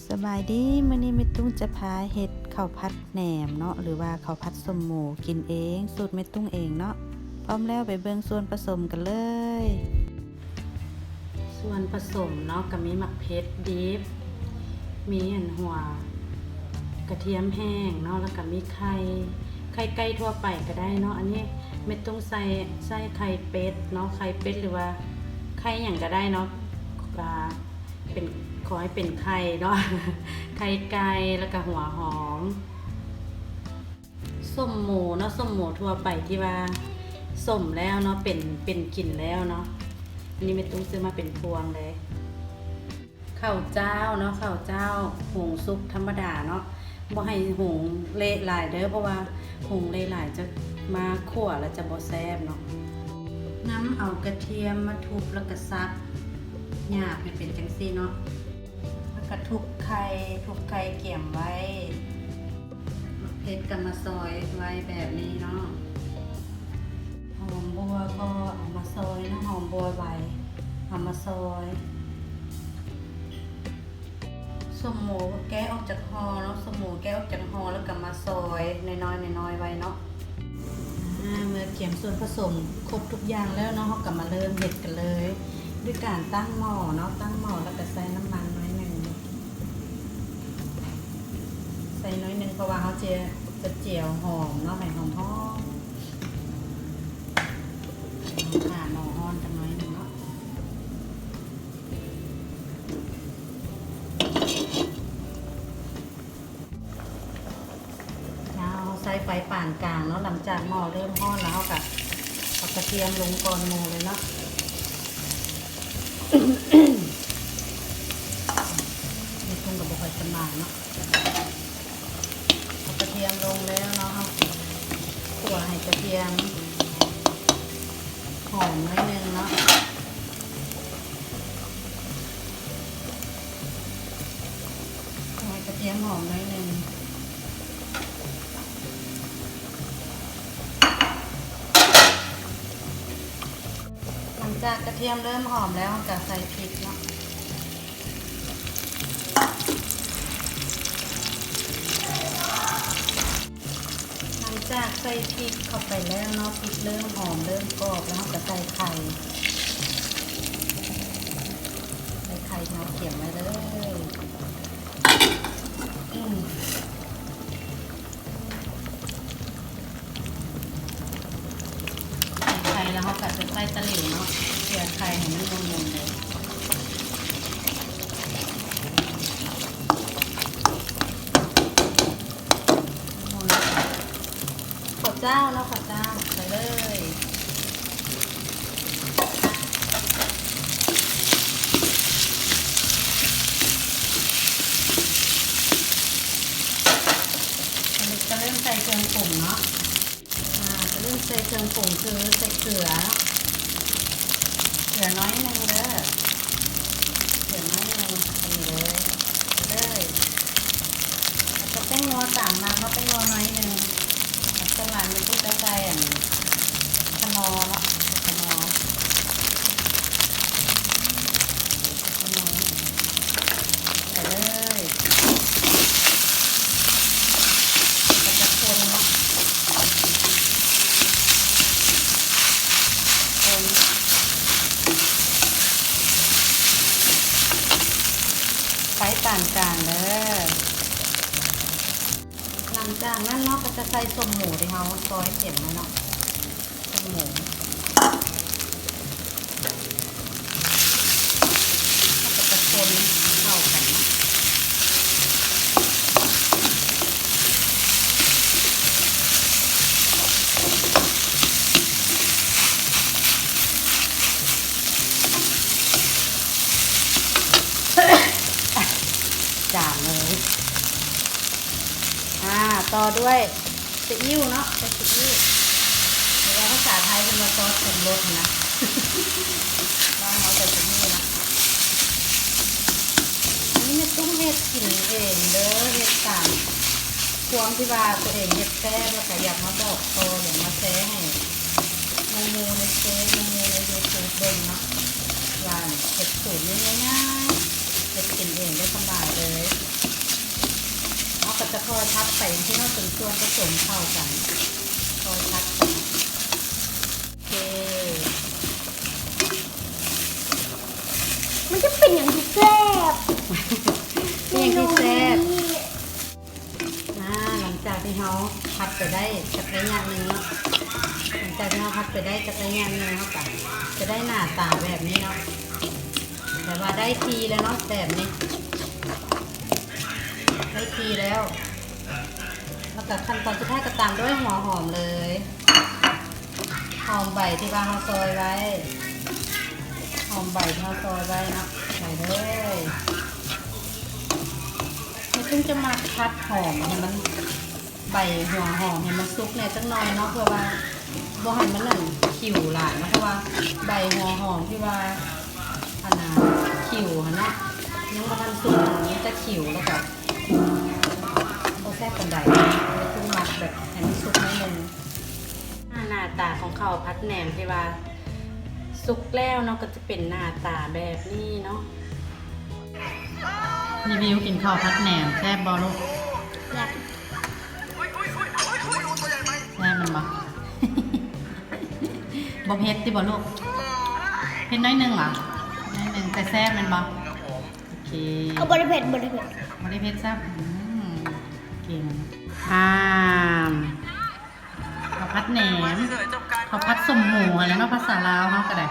ສະບາຍດີ, ມື້ນີ້ແມ່ຕຸ້ງຈະພາເຮັດເຂົ້າຜັດແໜມເນາະ ຫຼືວ່າເຂົ້າຜັດສົ້ມໝູກິນເອງ, ສູດແມ່ຕຸ້ງເອງເນາະ. ພ້ອມແລ້ວໄປເບິ່ງສ່ວນປະສົມກັນເລີຍ. ສ່ວນປະສົມເນາະ ກະມີໝາກເຜັດດິບ, ມີອັນຫົວກະທຽມແຫ້ງເນາະ ແລ້ວກະມີໄຂ່, ໄຂ່ໄກ່ທົ່ວໄປກະໄດ້ເນາະ. ອັນນີ້ແມ່ຕຸ້ງໃສ່ ໃສ່ໄຂ່ເປັດເນາະ, ໄຂ່ເປັດ ຫຼືວ່າໄຂ່ຫຍັງກະໄດ້ເນາະ, ກະ ເປັນ ຂໍໃຫ້ເປັນໄຂ່ເນາະ, ໄຂ່ໄກ່ ແລ້ວກະຫົວຫອມ. ສົ້ມໝູເນາະ, ສົ້ມໝູທົ່ວໄປທີ່ວ່າສົ້ມແລ້ວເນາະ, ເປັນ ເປັນກິນແລ້ວເນາະ. ອັນນີ້ແມ່ຕຸ້ງຊື້ມາເປັນພວງເລີຍ. ເຂົ້າຈ້າວເນາະ, ເຂົ້າຈ້າວຫຸງສຸກທຳມະດາເນາະ, ບໍ່ໃຫ້ຫຸງເລະຫຼາຍເດີ ເພາະວ່າຫຸງເລະຫຼາຍຈະມາຂົ້ວແລ້ວຈະບໍ່ແຊບເນາະ. ນຳເອົາກະທຽມມາທຸບ ແລ້ວກະສັບຫຍາບໃຫ້ເປັນຈັ່ງຊີ້ເນາະ, ແລ້ວກະທຸບໄຂ່ ທຸບໄຂ່ກຽມໄວ້. ໝາກເຜັດກະມາຊອຍໄວ້ແບບນີ້ເນາະ. ຫອມບົ່ວກໍເອົາມາຊອຍເນາະ, ຫອມບົ່ວໃບເອົາມາຊອຍ. ສົ້ມໝູແກະອອກຈາກຫໍ່ເນາະ, ສົ້ມໝູແກະອອກຈາກຫໍ່ ແລ້ວກະມາຊອຍນ້ອຍໆ ນ້ອຍໆ ໄວ້ເນາະ. ອາ ເມື່ອກຽມສ່ວນປະສົມຄົບທຸກຢ່າງແລ້ວເນາະ, ເຮົາກະມາເລີ່ມເຮັດກັນເລີຍ ດ້ວຍການຕັ້ງໝໍ້ເນາະ, ຕັ້ງໝໍ້ ແລ້ວກະໃສ່ນ້ຳມັນໜ້ອຍໜຶ່ງ. ໃສ່ໜ້ອຍໜຶ່ງ ເພາະວ່າເຮົາຈະ ຈະຈຽວຫອມເນາະ ໃຫ້ຫອມໆ. ຖ້າໝໍ້ຮ້ອນຈັກໜ້ອຍໜຶ່ງເນາະ. ເຮົາໃຊ້ໄຟປານກາງເນາະ, ຫຼັງຈາກໝໍ້ເລີ່ມຮ້ອນແລ້ວ ເຮົາກະເອົາກະທຽມລົງກ່ອນໝູເລີຍເນາະ. ແມ່ຕຸ້ງກະບໍ່ຄ່ອຍສະບາຍເນາະ. ເອົາກະທຽມລົງແລ້ວເນາະ, ເຮົາຂົ້ວໃຫ້ກະທຽມຫອມໜ້ອຍໜຶ່ງເນາະ. ໃຫ້ກະທຽມຫອມໜ້ອຍໜຶ່ງ. ຫຼັງຈາກກະທຽມເລີ່ມຫອມແລ້ວ ເຮົາກະໃສ່ພິກເນາະ. ຫຼັງຈາກໃສ່ພິກເຂົ້າໄປແລ້ວເນາະ, ພິກເລີ່ມຫອມ ເລີ່ມກອບແລ້ວ ເຮົາກະໃສ່ໄຂ່ ໃສ່ໄຂ່ທີ່ເຮົາກຽມໄວ້ເລີຍ. ໃສ່ໄຂ່ແລ້ວ ເຮົາກະຈະໃສ່ຕະຫຼິວເນາະ, ເຈຍໄຂ່ໃຫ້ມັນມົນໆ ເລີຍ. ເຂົ້າຈ້າວເນາະ, ເຂົ້າຈ້າວໃສ່ເລີຍ. ອັນນີ້ກະເລີ່ມໃສ່ເຄື່ອງປຸງເນາະ. ອາ ກະເລີ່ມໃສ່ເຄື່ອງປຸງ ຄືໃສ່ເກືອເນາະ, ເກືອໜ້ອຍໜຶ່ງເດີ, ເກືອໜ້ອຍໜຶ່ງ ນີ້ເດີ. ເລີຍ ແລ້ວກະແປ້ງນົວຕາມມາເນາະ, ແປ້ງນົວໜ້ອຍໜຶ່ງ. ສ່ວນຫຼາຍແມ່ຕຸ້ງຈະໃສ່ອັນຂະໜໍ່ເນາະ, ຂະໜໍ່ ຂະໜໍ່ໃສ່ເລີຍ. ແລ້ວກະຄົນເນາະ, ຄົນ ໄຟປານກາງເດີ. ຫຼັງຈາກນັ້ນເນາະ ກະຈະໃສ່ສົ້ມໝູທີ່ເຮົາຊອຍກຽມໄວ້ເນາະ, ສົ້ມໝູ ແລ້ວກະຈະຄົນເຂົ້າກັນເນາະ. ຈາມເລີຍ. ອາ ຕໍ່ດ້ວຍຊີອິ້ວເນາະ, ໃສ່ຊີອິ້ວ ຫຼືວ່າພາສາໄທເພິ່ນວ່າຊອດປຸງລົດຫັ້ນນະ, ບ້ານເຮົາໃສ່ຊີອິ້ວນະ. ອັນນີ້ແມ່ຕຸ້ງເຮັດກິນເອງເດີ, ເຮັດຕາມຄວາມທີ່ວ່າຕົວເອງເຮັດແຊບ ແລ້ວກະຢາກມາບອກຕໍ່ ຢາກມາແຊໃຫ້ໝູ່ໆໃນເຟສ ໝູ່ໆໃນຢູທູບເບິ່ງເນາະ, ວ່າເຮັດສູດນີ້ງ່າຍໆ ເຮັດກິນເອງໄດ້ສະບາຍເລີຍ. ຄ່ອຍຜັດໄປ ທີ່ເຮົາເປັນສ່ວນປະສົມເຂົ້າກັນ ຄ່ອຍຜັດໄປ. ໂອເຄ ມັນຈະເປັນຫຍັງທີ່ແຊບ ເປັນຫຍັງທີ່ແຊບ ເມນູນີ້. ອາ ຫຼັງຈາກທີ່ເຮົາຜັດໄປໄດ້ຈັກໄລຍະໜຶ່ງເນາະ ຫຼັງຈາກທີ່ເຮົາຜັດໄປໄດ້ຈັກໄລຍະໜຶ່ງ ເຮົາກະຈະໄດ້ໜ້າຕາແບບນີ້ເນາະ ແຕ່ວ່າໄດ້ທີ່ແລ້ວເນາະ ແບບນີ້ ໄດ້ທີ່ແລ້ວ ແລ້ວກະຂັ້ນຕອນສຸດທ້າຍກະຕາມດ້ວຍຫົວຫອມເລີຍ ຫອມໃບທີ່ວ່າເຮົາຊອຍໄວ້ ຫອມໃບທີ່ເຮົາຊອຍໄວ້ເນາະ ໃສ່ເລີຍ. ແມ່ຕຸ້ມຈະມັກຜັດຫອມໃຫ້ມັນ ໃບຫົວຫອມໃຫ້ມັນສຸກແດ່ຈັກໜ່ອຍເນາະ ເພື່ອວ່າບໍ່ໃຫ້ມັນນັ້ນ ຂິວຫຼາຍເນາະ ເພາະວ່າໃບຫົວຫອມທີ່ວ່າ ອັນນ່າ ຂິວຫັ້ນເນາະ ຍັງບໍ່ທັນສຸກ ມັນຈະຂິວ ແລ້ວກະບໍ່ແຊບປານໃດ. ແມ່ຕຸ້ມມັກແບບໃຫ້ມັນສຸກໜ້ອຍໜຶ່ງ. ອາ ໜ້າຕາຂອງເຂົ້າຜັດແໜມທີ່ວ່າສຸກແລ້ວເນາະ ກະຈະເປັນໜ້າຕາແບບນີ້ເນາະ. ຣີວິວກິນເຂົ້າຜັດແໜມ ແຊບບໍ່ລູກ? ແຊບ ແຊບແມ່ນບໍ່? ບໍ່ເຜັດຕິບໍ່ລູກ? ເຜັດໜ້ອຍໜຶ່ງຫວາ? ໜ້ອຍໜຶ່ງ ແຕ່ແຊບແມ່ນບໍ່? ໂອເຄ ເອົາ ບໍ່ໄດ້ເຜັດ ບໍ່ໄດ້ເຜັດ ບໍ່ໄດ້ເຜັດຊ້ຳ. ອືມ ເກັ່ງ. ອາ ເຂົ້າຜັດແໜມ ເຂົ້າຜັດສົ້ມໝູຫັ້ນແຫຼະເນາະ ພາສາລາວເຮົາກະໄດ້.